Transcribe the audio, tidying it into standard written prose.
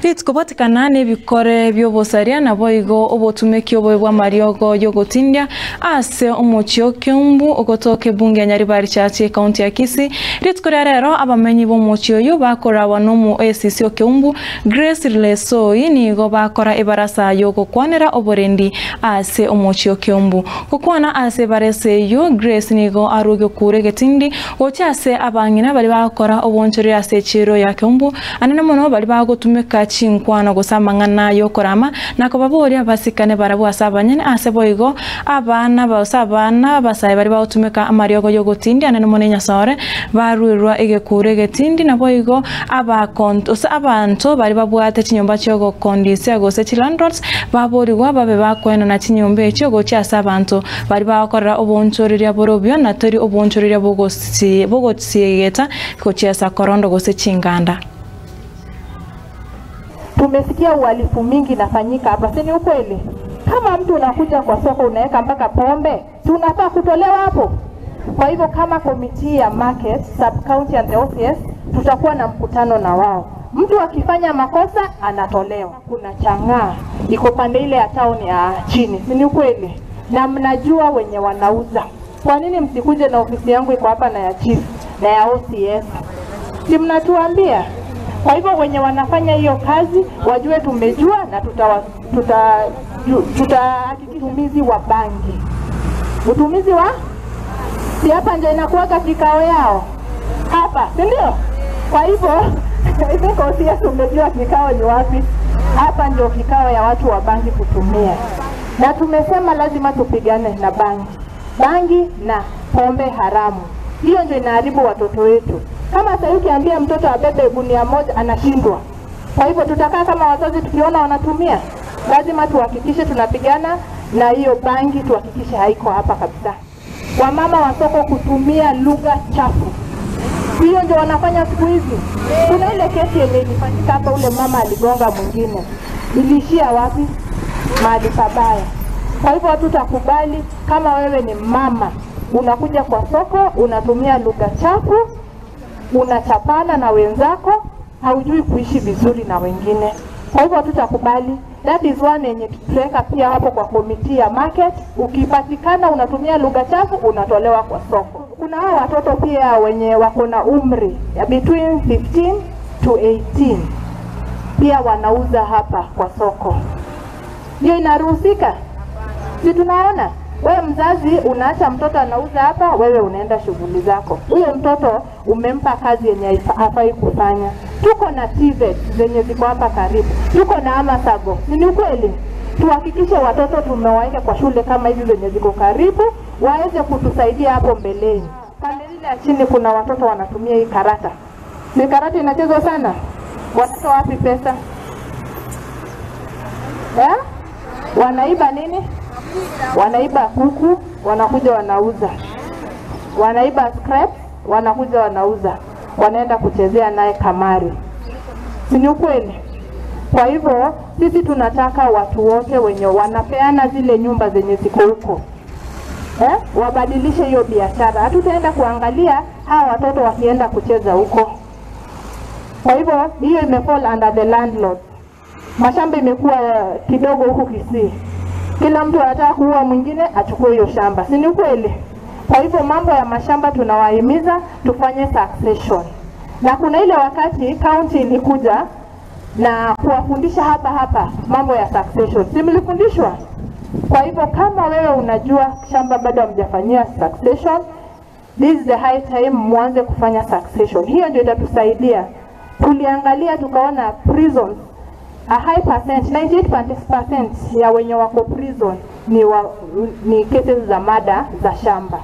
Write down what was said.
Ritukobatikana n'ebikore by'obosaria nabo igo obotumeki obobe bwa mariogo yogotindia ase omochi o Keumbu ogotoka ebunge ya Nyaribari Chache county ya Kisii. Rituko ria rero abamenyi b'omochi oyo bakorawa n'omu ACC o Keumbu Grace Lesoi nigo bakora ebarasa yogokwanera oborendi ase omochi o Keumbu. Gokwana ase ebarasa eyo Grace nigo aruge kure getindi gocha ase abang'ina bari bakora obonchori ase echiro ya Keumbu anene mono bari bagotumeka chinkwana gose amang'ana yokorama nakobaboria basikane barabwo ase abanyene ase boigo abana bose abana basae bari bagotumeka amariogo yogotindi anene mono enyasore barwirwa egekure getindi naboigo abakonto ose abantu bari babwate chinyomba chiogokondisia gose chilandlords baborigwa babe bakoena na chinyomba echio gocha ase abantu bari bakorera obonchoreria borobio na tori obonchoreria bogotsiegeta gochiasa korondo gose chinganda. Tumesikia uhalifu mingi inafanyika hapa, si ni ukweli? Kama mtu unakuja kwa soko unaweka mpaka pombe, si unafaa kutolewa hapo? Kwa hivyo kama committee ya market, sub county and the OCS, tutakuwa na mkutano na wao. Mtu akifanya makosa anatolewa. Kuna chang'aa iko pande ile ya town ya chini, si ni ukweli? Na mnajua wenye wanauza. Kwa nini msikuje na ofisi yangu iko hapa na ya chief na ya OCS? Si mnatuambia? Kwa hivyo wenye wanafanya hiyo kazi wajue tumejua na tuta utumizi wa bangi. Utumizi wa si hapa ndio inakuwa kikao yao. Hapa, si ndio? Kwa hivyo I think OCS umejua kikao ni wapi. Hapa ndio kikao ya watu wa bangi kutumia. Na tumesema lazima tupigane na bangi. Bangi na pombe haramu. Hiyo ndio inaharibu watoto wetu. Kama sasa ukiambia mtoto abebe gunia moja anashindwa. Kwa hivyo tutakaa kama wazazi tukiona wanatumia, lazima tuhakikishe tunapigana na hiyo bangi, tuhakikishe haiko hapa kabisa. Wamama wa soko kutumia lugha chafu. Hiyo ndio wanafanya siku hizi. Kuna ile kesi yenye ilifanyika hapa, ule mama aligonga mwingine. Ilishia wapi? Mahali pabaya. Kwa hivyo hatutakubali kama wewe ni mama unakuja kwa soko unatumia lugha chafu, unachapana na wenzako, haujui kuishi vizuri na wengine. Kwa hivyo hatutakubali. That is one yenye tutaweka pia hapo kwa committee ya market. Ukipatikana unatumia lugha chafu unatolewa kwa soko. Kuna hao watoto pia wenye wako na umri ya between 15 to 18 pia wanauza hapa kwa soko. Hiyo inaruhusika? Si tunaona? Wewe mzazi unaacha mtoto anauza hapa, wewe unaenda shughuli zako. Huyo mtoto umempa kazi yenye hafai kufanya. Tuko na TVET zenye ziko hapa karibu. Tuko na Amasago. Ni ukweli? Tuhakikishe watoto tumewaweka kwa shule kama hizi zenye ziko karibu, waweze kutusaidia hapo mbeleni. Pande ile ya chini kuna watoto wanatumia hii karata. Ni karata inachezwa sana. Watoto wapi pesa? Eh? Wanaiba nini? Wanaiba kuku, wanakuja wanauza. Wanaiba scraps, wanakuja wanauza. Wanaenda kuchezea naye kamari. Si ni ukweli? Kwa hivyo sisi tunataka watu wote wenye wanapeana zile nyumba zenye ziko huko, wabadilishe hiyo biashara. Hatutaenda kuangalia hawa watoto wakienda kucheza huko. Kwa hivyo hiyo imefall under the landlord. Mashamba imekuwa kidogo huku Kisii. Kila mtu anataka kuua mwingine achukue hiyo shamba. Si ni ukweli? Kwa hivyo mambo ya mashamba tunawahimiza tufanye succession. Na kuna ile wakati county ilikuja na kuwafundisha hapa hapa mambo ya succession. Si mlifundishwa? Kwa hivyo kama wewe unajua shamba bado hamjafanyia succession, this is the high time muanze kufanya succession. Hiyo ndio itatusaidia. Tuliangalia tukaona prisons, a high percent, 98% ya wenye wako prison ni cases za mada za shamba.